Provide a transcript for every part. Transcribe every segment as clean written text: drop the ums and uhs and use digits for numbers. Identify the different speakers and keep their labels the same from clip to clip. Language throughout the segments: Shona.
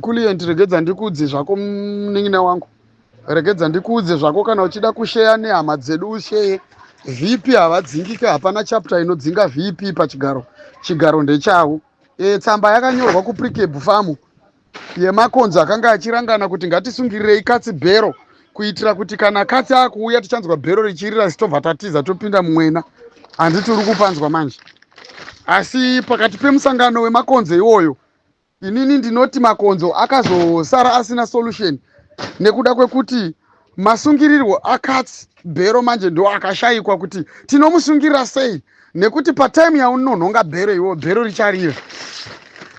Speaker 1: Kulient, regedza ndikuudze zvako, munin'ina wangu, regedza ndikuudze zvako. Kana uchida kusheya nehama dzedu, usheye. VP havadzingike. Hapana chapter inodzinga VP pachigaro. Chigaro ndechavo. Tsamba yakanyorwa kuPrecabe Farm yemakonzo akanga achirangana kuti ngatisungirirei katsi bhero, kuitira kuti kana katsi akuuya tichanzwa bhero richirira, sitobva tatiza, topinda mumwena. Handiti uri kupanzwa manje? Asi pakati pemusangano wemakonzo iwoyo, inini ndinoti makonzo akazosara asina solution, nekuda kwekuti masungirirwo akatsi bhero manje ndo akashayikwa kuti tinomusungirira sei, nekuti patime yaunonhonga bhero iwo, bhero richarira.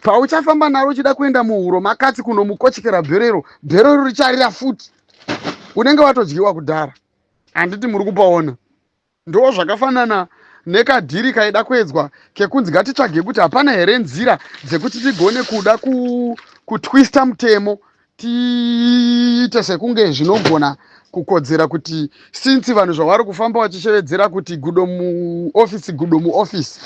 Speaker 1: Pauchafamba naro uchida kuenda muhuro makatsi kunomukochekera bhero iro, bhero iro richarira futi, unenge watodyiwa kudhara. Handiti muri kupaona? Ndo zvakafanana nekadhiri kaida kuedzwa kekunzi ngatitsvage kuti hapana here nzira dzekuti tigone kuda kutwista mutemo, tiite sekunge zvinogona kukodzera, kuti since vanhu zvavari kufamba vachishevedzera kuti gudo muofisi, gudo muofisi,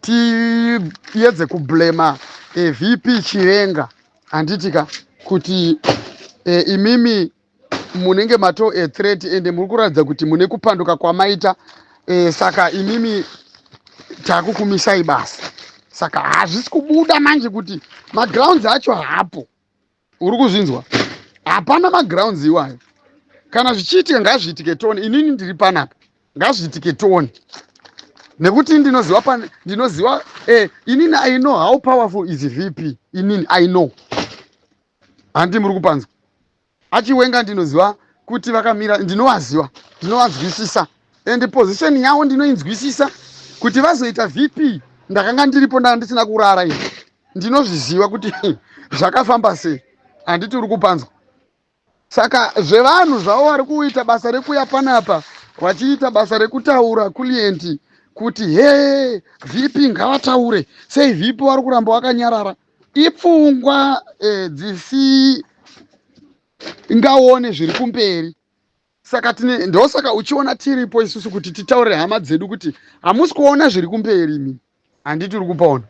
Speaker 1: tiedze kublema VP Chivenga, handiti ka, kuti imimi munenge mato a threat, ende muri kuratidza kuti mune kupanduka kwamaita, saka imimi takukumisai basa. Saka hazvisi kubuda manje kuti magrounds acho hapo. Uri kuzvinzwa? Hapana magrounds iwayo. Kana zvichiitika, ngazviitike tone. Inini ndiri panapa, ngazviitike tone, nekuti ndinoziva pane ndinoziva inini I know how powerful is VP. Inini I know. Handi muri kupanzwa? Achiwenga ndinoziva kuti vakamira, ndinovaziva, ndinovanzwisisa, and position yavo ndinoinzwisisa. Kuti vazoita VP, ndakanga ndiripo, ndanga ndisina kurara. Ini ndinozviziva kuti zvakafamba sei. Handiti uri kupanzwa? Saka zvevanhu zvavo vari kuita basa rekuya panapa vachiita basa rekutaura, Kulient, kuti he, VP ngavataure, sei VP vari kuramba vakanyarara, ipfungwa dzisingaone zviri kumberi. Saka tine, ndosaka uchiona tiripo isusu kuti titaurire hama dzedu kuti hamusi kuona zviri kumberi imi. Handiti uri kupaona?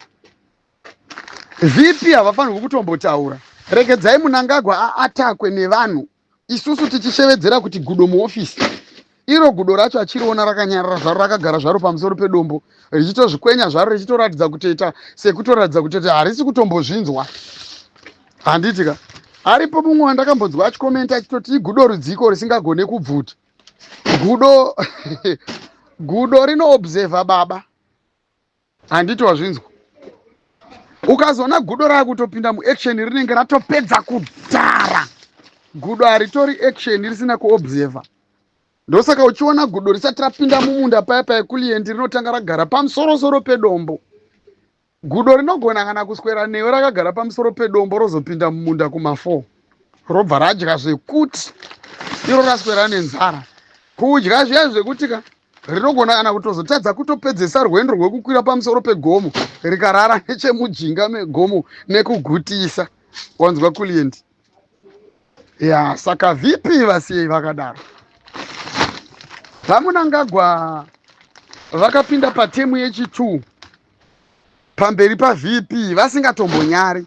Speaker 1: VP havafanirwi kutombotaura. Regedzai Munangagwa aatakwe nevanhu, isusu tichishevedzera kuti gudo muofisi. Iro gudo racho achiriona rakanyarara zvaro, rakagara zvaro pamusoro pedombo, richitozvikwenya zvaro, richitoratidza kutoita sekutoratidza kutoti harisi kutombozvinzwa. Handiti ka? Aripo mumwe wandakambonzwa achikomenta achitoti igudo rudziko risingagone kubvuta. Gudo, gudo rinoobserva, baba. Handiti wazvinzwa? Ukazoona gudo raakutopinda muaction, rinenge ratopedza kudhara. Gudo haritori action risina kuobserva. Ndosaka uchiona gudo risati rapinda mumunda paya paya, Kulient, rinotanga ragara pamusorosoro pedombo. Gudo rinogona kana kuswera newe rakagara pamusoro pedombo, rozopinda mumunda kuma4, robva radya zvekuti iro raswera nenzara. Kudya zviya zvekuti ka, rinogona kana kutozotadza kutopedzesa rwendo rwekukwira pamusoro pegomo, rikarara nechemujinga megomo nekugutisa. Wanzwa, Kulient? Ya, saka VP vasiyei vakadaro. VaMunangagwa vakapinda paterm yechi2 pamberi paVP vasingatombonyari.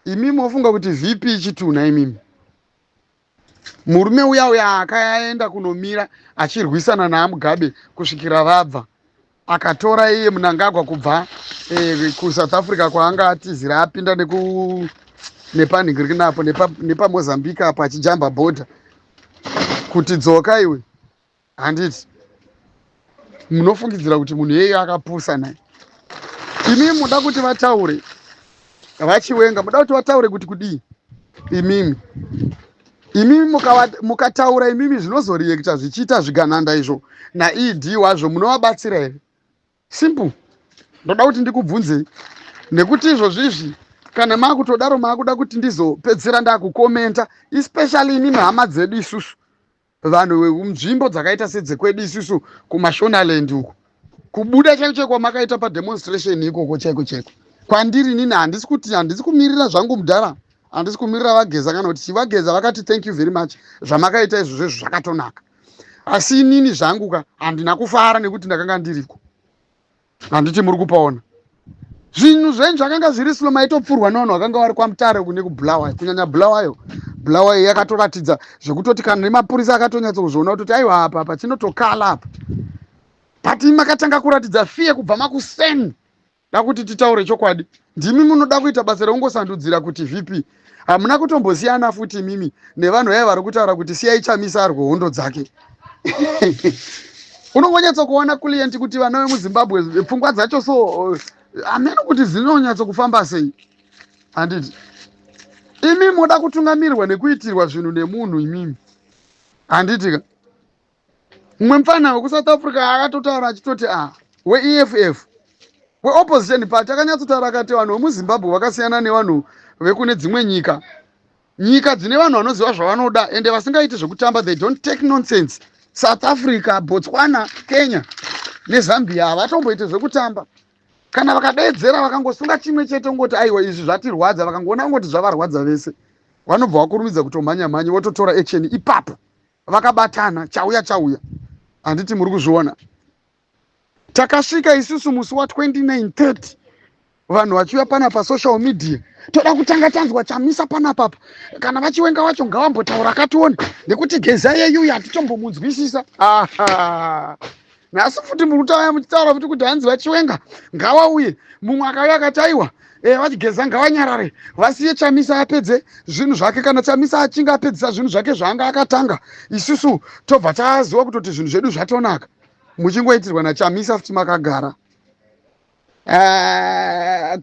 Speaker 1: Imi mofunga kuti VP chitunha? Imimi, murume uya uya akaenda kunomira achirwisana naaMugabe kusvikira vabva, akatora iye Munangagwa kubva kuSouth Africa kwaanga atizira, apinda neku nepanhingirikinapo nepaMozambique apo, achijamba bhodha kuti dzoka iwe. Handiti munofungidzira kuti munhu iyeye akapusa naye? Imi muda kuti vataure, vaChiwenga, muda kuti vataure kuti kudii? Imimi mukataura imimi, zvinozoreacta zvichiita zvigananda izvo naED wazvo, munovabatsira here? Simple. Ndoda kuti ndikubvunzei, nekuti izvozvizvi kana maakutodaro, maakuda kuti ndizopedzisira ndakukomenta, especially imimi hama dzedu isusu, vanhu vemunzvimbo dzakaita sedzekwedu isusu kuMashonaland uku. Kubuda chaiko chaiko kwamakaita pademonstration ikoko chaiko chaiko, kwandiri nini handisi kuti, handisi kumirira zvangu mudhara, handisi kumirira vaGeza kana kuti chivageza. Vakati thank you very much, zvamakaita izvozvo zvakatonaka, asi inini zvangu ka handina kufara nekuti ndakanga ndiriko. Handiti muri kupaona? Zvinhu zvenyu zvakanga zviri slow, maitopfurwa nevanhu vakanga vari kwaMutare kune kuBulawayo, kunyanya Bulawayo. Bulawayo yakatoratidza zvekutoti kana nemapurisa akatonyatsokuzviona kutoti aiwa, apa apa chinotokala apa. But makatanga kuratidza fear kubva makuseni. Da kuti titaure chokwadi, ndimi munoda kuita basa rekungosandudzira kuti VP. Hamuna kutombosiyana futi mimi nevanhu vaya vari kutaura kuti siyai Chamisa arwe hondo dzake. Unongonyatsokuona client kuti vana vemuZimbabwe pfungwa dzacho so hameno kuti dzinonyatsokufamba sei. Handiti imi moda kutungamirwa nekuitirwa zvinhu nemunhu imimi, handiti ka? Mumwe mufana wekuSouth Africa akatotaura achitoti a weEFF, weopposition party, akanyatsotaura akati vanhu vemuZimbabwe vakasiyana nevanhu vekune dzimwe nyika, nyika dzine vanhu vanoziva zvavanoda ende vasingaiti zvekutamba. They don't take nonsense. South Africa, Botswana, Kenya neZambia havatomboiti zvekutamba. Kana vakadeedzera, vakangosunga chimwe chete, ungoti aiwa, izvi zvatirwadza, vakangoona kungoti zvavarwadza vese, vanobva vakurumidza kutomhanya mhanya, vototora action ipapo vakabatana. Chauya chauya, handiti muri kuzviona? Takasvika isusu musi wa29 30, vanhu vachiuya pana pasocial media, toda kutanga tanzwa Chamisa panapapa. Kana vaChiwenga wacho ngavambotaura akatione, nekuti Geza yeyuyu hatitombomunzwisisa. Nhasi futi muri kutauya muchitaura futi kuti hanzi vaChiwenga ngavauye. Mumwe akauya akati aiwa, vachiGeza ngavanyarare, vasiye Chamisa apedze zvinhu zvake. Kana Chamisa achinge apedzisa zvinhu zvake zvaanga akatanga, isusu tobva taziva kutoti zvinhu zvedu zvatonaka. Muchingoitirwa naChamisa futi makagara.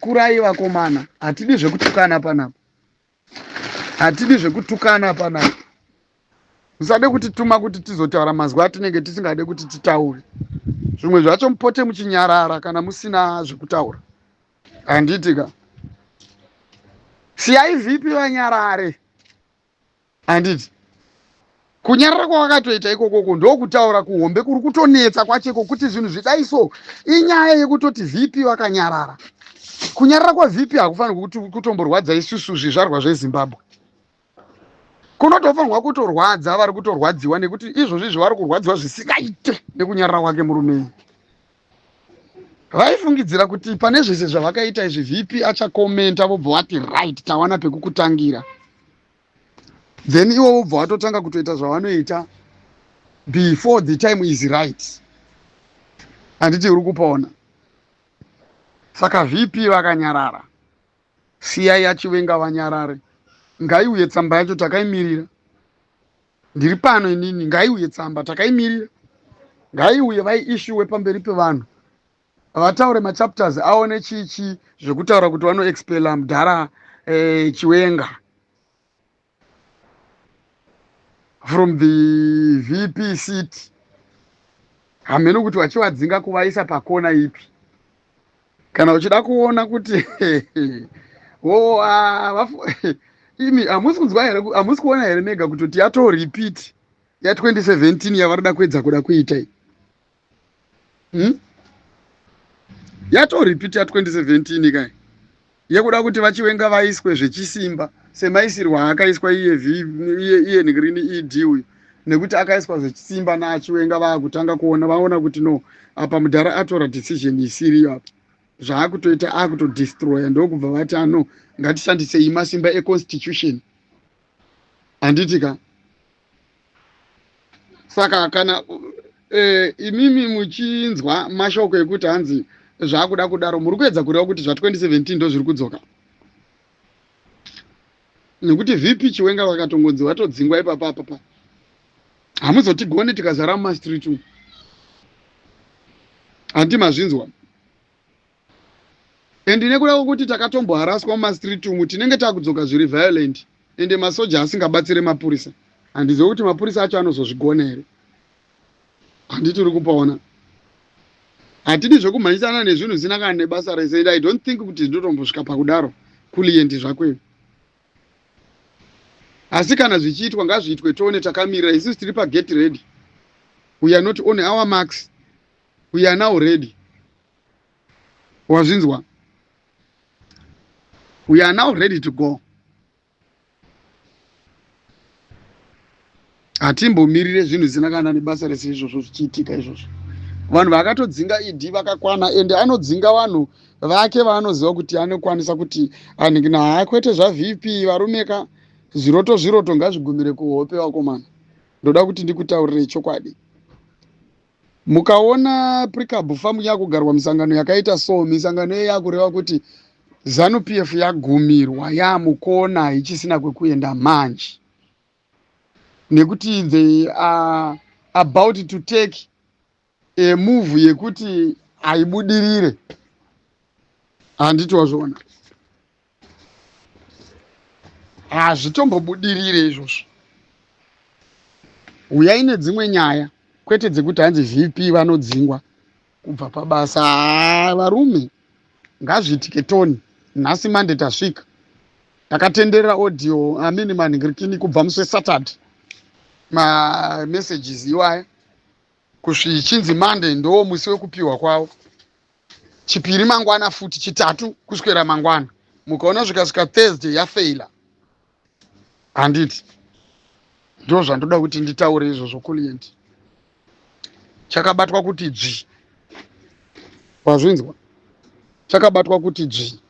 Speaker 1: Kurai vakomana, hatidi zvekutukana panapa, hatidi zvekutukana panapa. Musade kutituma kuti tizotaura mazwi atinenge tisingade kuti titaure. Zvimwe zvacho mupote muchinyarara kana musina zvekutaura, handiti ka? Siyai VP vanyarare, handiti? Kunyarara kwavakatoita ikokoko ndokutaura kuhombe kuri kutonetsa kwacheko kuti zvinhu zvidai. So inyaya yekutoti VP vakanyarara. Kunyarara kwaVP hakufanirwi kutomborwadza isusu zvizvarwa zveZimbabwe. Kunotofanirwa kutorwadza vari kutorwadziwa, nekuti izvozvi zvavari kurwadziwa zvisingaite nekunyarara kwake murume iyi. Vaifungidzira kuti pane zvese zvavakaita izvi, VP achakomenta, vobva vati right, tawana pekukutangira. Then ivo vobva vatotanga kutoita zvavanoita before the time is right, handiti uri kupaona? Saka VP vakanyarara, siyai aChiwenga vanyarare. Ngaiuye tsamba yacho, takaimirira. Ndiri pano inini, ngaiuye tsamba, takaimirira. Ngaiuye, vaiishuwe pamberi pevanhu, vataure machapters aone chichi zvekutaura kuti vanoexpela mudhara Chiwenga from the VP seat. Hameno kuti vachivadzinga kuvaisa pakona ipi. Kana uchida kuona kuti wo imi hamusi kunzwa here, hamusi kuona here mega kutoti yato repeat ya2017 yavarida kuedza kuda kuita iyi, Yato repeat ya2017 kai, yekuda kuti vaChiwenga vaiswe zvechisimba semaisirwo aakaiswa iye iye ngirini ED uyu. Nekuti akaiswa zvechisimba naaChiwenga, vaakutanga kuona, vaona kuti no, apa mudhara atora decision isiriyo apa, zvaakutoita akutodestroya. Ndokubva vati ano ngatishandisei masimba econstitution, handiti ka? Saka kana imimi muchinzwa mashoko ekuti hanzi zvaakuda kudaro, muri kuedza kureva kuti zva2017 ndo zviri kudzoka, nekuti VP Chiwenga vakatongonzi vatodzingwa ipapa apapa, hamuzotigoni tikazara mumastreet umu, handi mazvinzwa? And nekuda kwokuti takatomboharaswa mumastreet umu, tinenge takudzoka zviri violent, ende masoja asingabatsire mapurisa. Handizivi kuti mapurisa acho anozozvigona here, handiti uri kupaona? Hatidi zvekumhanyisana nezvinhu zvisina kana nebasa rese, and I don't think kuti zvinotombosvika pakudaro kuliendi zvakweyo. Asi kana zvichiitwa, ngazviitwe tione takamirira. Isusu tiri paget ready. We are not on our marks, we are now ready. Wazvinzwa? We are now ready to go. Hatimbomirire zvinhu zvisina kana nebasa rese izvozvo zvichiitika izvozvo. Vanhu vakatodzinga ED vakakwana, ende anodzinga vanhu. Vake vaanoziva kuti anokwanisa kuti anhikina haa kwete zvaVP varume ka zviroto zviroto ngazvigumire kuhope vakomana. Ndoda kuti ndikutaurirei chokwadi. Mukaona Precabe Farm yakugarwa misangano yakaita so, misangano iye yakureva kuti Zanu PF yagumirwa yamukona haichisina kwekuenda manje. Nekuti they are about to take a move yekuti haibudirire. Handiti wazviona? Hazvitombobudirire izvozvo. Huyai nedzimwe nyaya kwete dzekuti hanzi VP vanodzingwa kubva pabasa. Haa varume ngazviitike toni. Nhasi Monday tasvika. Ndakatenderera audio amini manhingirikini kubva musi weSaturday. Ma messages iwaya kusvichinzi Monday ndo musi wekupiwa kwavo. Chipiri mangwana futi, chitatu kuswera mangwana. Mukaona zvikasvika Thursday yafeila. Handiti ndo zvandoda kuti nditaure izvozvo Kulient. Chakabatwa kuti dzvi. Wazvinzwa? Chakabatwa kuti dzvi.